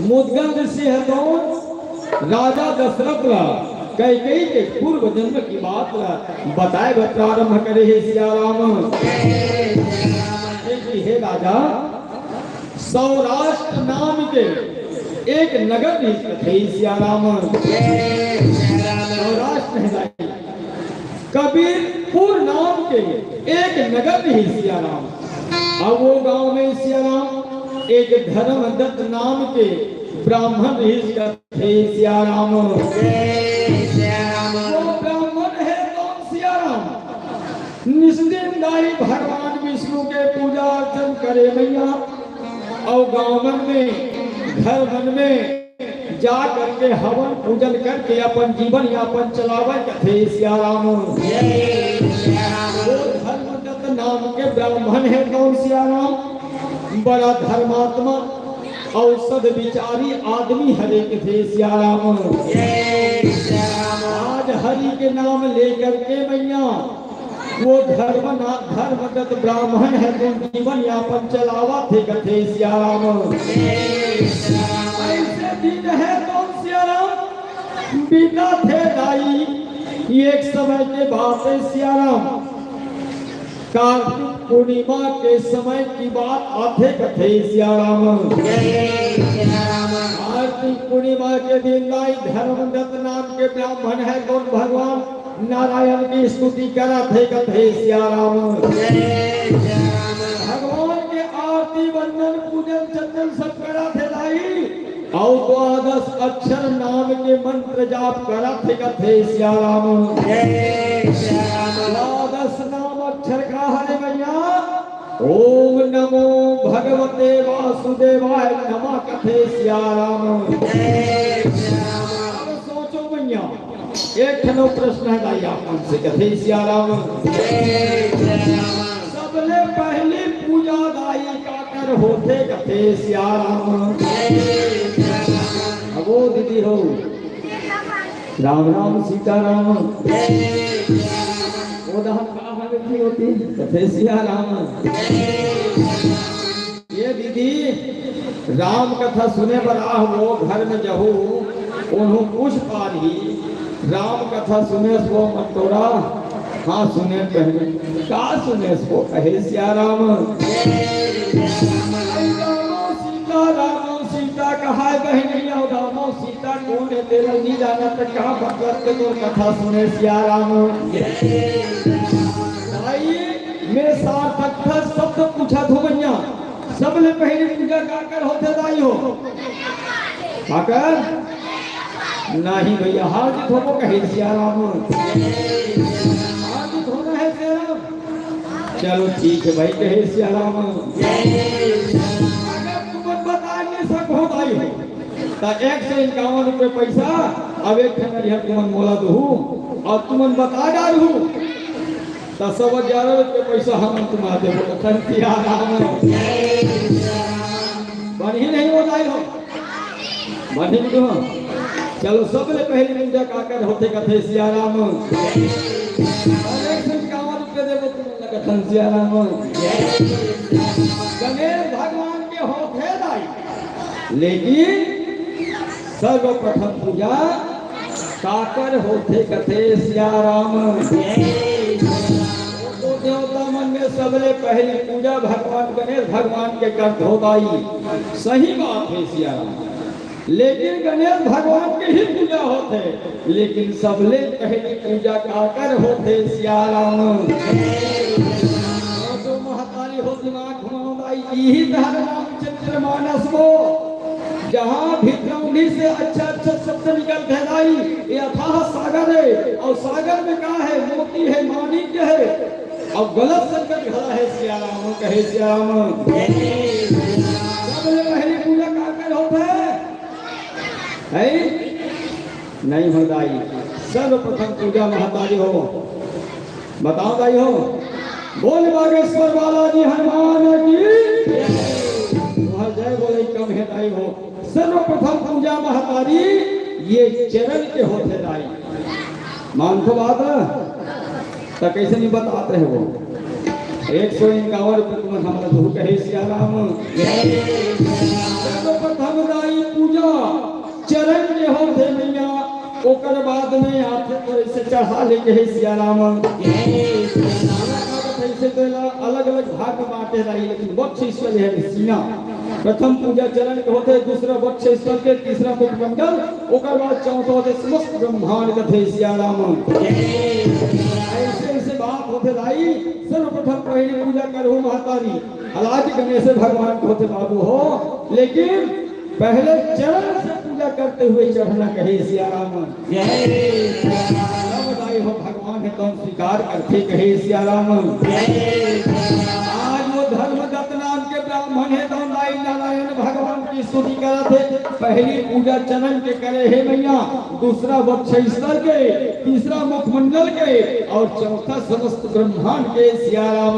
मुदगल ऋषि ह तो राजा दशरथ ला कैकेयी के पूर्व जन्म की बात ला बताए बर प्रारंभ करे हे सिया राम। कि हे राजा, सौराष्ट्र नाम के एक नगर रिहिस कथे सिया राम। सौराष्ट्र नहीं दाई, कबीरपुर नाम के एक नगर रिहिस सिया राम। अब वो गांव में सिया राम एक धर्मदत्त नाम के ब्राह्मण रिहिस कथे सिया राम। वो ब्राह्मण हे कौन सिया राम? निस्तिन दाई भगवान विष्णु के पूजा अर्चन करे मैया, अउ गांव मन में, घर मन में जा करके हवन पूजन करके अपन जीवन यापन चलावे कथे सिया राम। वो धर्मदत्त नाम के ब्राह्मण हे कौन सिया राम? बड़ा धर्मात्मा अउ सदविचारी आदमी हरे कथे सिया राम। आज हरि के नाम लेकर के मैया वो धर्म ना, धर्मदत्त ब्राह्मण हे तो जीवन यापन चलावत हे कथे सिया राम। ऐसे दिन हे तो सिया राम बीतथे दाई, एक समय के बात हे सिया राम। कार्तिक पूर्णिमा के समय की बात आथे कथे सिया राम। कार्तिक पूर्णिमा के दिन दाई धर्मदत्त नाम के ब्राह्मण हे कौन भगवान नारायण की स्तुति करत हे कथे सिया राम। भगवान के आरती वंदन पूजन चंदन सब करत हे दाई। अउ द्वादश अक्षर नाम के मंत्र जाप करत हे कथे सिया राम। द्वादश नाम अक्षर का हरे भैया? ओम नमो भगवते वासुदेवाय नमः कथे सिया राम। अब सोचो भैया, एक ठन प्रश्न हे दाई आप मन से कथे सिया राम। सबले पहली पूजा दाई काकर होथे कथे सिया राम। अब वो दीदी हो, राम राम सीता राम। वो दहन का हवे की होती कथे सिया राम। ये दीदी, राम कथा सुने बर आह वो घर में जहू, ओनहू पूछ पारही, राम कथा सुनेस वो मटोरा? हाँ सुने बहन। का सुनेस वो कहे सिया राम। रामो सीता, रामो सीता कहाय बहन, रामो सीता कोन हे तेला नी जानत, का मतलब के तोर कथा सुने सिया राम। भाई, मैं सार्थकता शब्द पूछत हूँ भैया, सबले पहली पूजा काकर होथे दाई हो? काकर? नहीं भैया, हार जीत होबो कहे सिया राम। हार जीत होना हे सिया राम। चलो ठीक है भाई, कहे सिया राम। अगर तुमन बता नहीं सको भाई हो, त एक सौ इक्यावन रुपये पैसा अब एक ठन नरिहर तुमन मोला दहू, अउ तुमन बता डारहू, त सौ ग्यारह रुपये पैसा हम तुम्हारे देबो। कथन सिया राम। बनही नहीं हो भाई हो? बनही नहीं हो? चलो, सबले पहली पूजा काकर होथे, कथे सिया राम। अउ एक सौ इक्यावन रुपये देबो तुमन ला, कथन सिया राम। गणेश भगवान के होथे दाई, लेकिन सर्वप्रथम पूजा काकर होथे, कथे सिया राम। तो देवता मन में सबले पहली पूजा भगवान गणेश भगवान के करथे दाई। सही बात है सिया राम, लेकिन गणेश भगवान के ही पूजा होथे, लेकिन सबले पहली पूजा काकर होथे सिया राम। तो महतारी हो दिमाग घुमाओ दाई, इही तरह रामचरित मानस वो, जहाँ भितरौंधी से अच्छा अच्छा शब्द निकलथे दाई, ये अथाह सागर है, अउ सागर में का है? मोती है, माणिक्य है, अउ गलत संगत घला है सिया राम, कहे सिया राम। सबले पहली पूजा काकर होथे? है? नहीं हो दाई, सर्वप्रथम पूजा महतारी हो। बताओ दाई हो, बोल बागेश्वर बालाजी हनुमान की। तुहर जय बोले कम है दाई हो। सर्वप्रथम पूजा महतारी ये चरण के होथे दाई। मानथो बात? त कैसे नहीं बतात रहे वो? एक सौ इक्यावन रुपये तुमन हमला दहू, कहे सिया राम। सर्वप्रथम दाई पूजा चरण के होथे मैया, ओकर बाद में आथे तो ऐसे चढ़ा ले, कहे सिया राम। ऐसे तो अलग अलग भाग में बांटे रही, लेकिन वक्ष ईश्वर है सीना। प्रथम पूजा चरण के होथे, दूसरा वक्ष स्थल के, तीसरा मुखमंडल, ओकर बाद चौथा होथे समस्त ब्रह्मांड, कथे सिया राम। ऐसे ऐसे बात होथे दाई। सर्वप्रथम पहली पूजा करहू महतारी, हालांकि गणेश भगवान के होथे बाबू हो, लेकिन पहले चरण से पूजा करते हुए चढ़ना, कहे सिया राम। जय सिया राम। सब दाई हो भगवान है तो स्वीकार करथे, कहे सिया राम। आज वो धर्मदत्त नाम के ब्राह्मण है तो दाई नारायण भगवान की स्तुति करत हे। पहली पूजा चरण के करे हे मैया, दूसरा वक्ष स्थल के, तीसरा मुखमंडल के अउ चौथा समस्त ब्रह्मांड के सिया राम।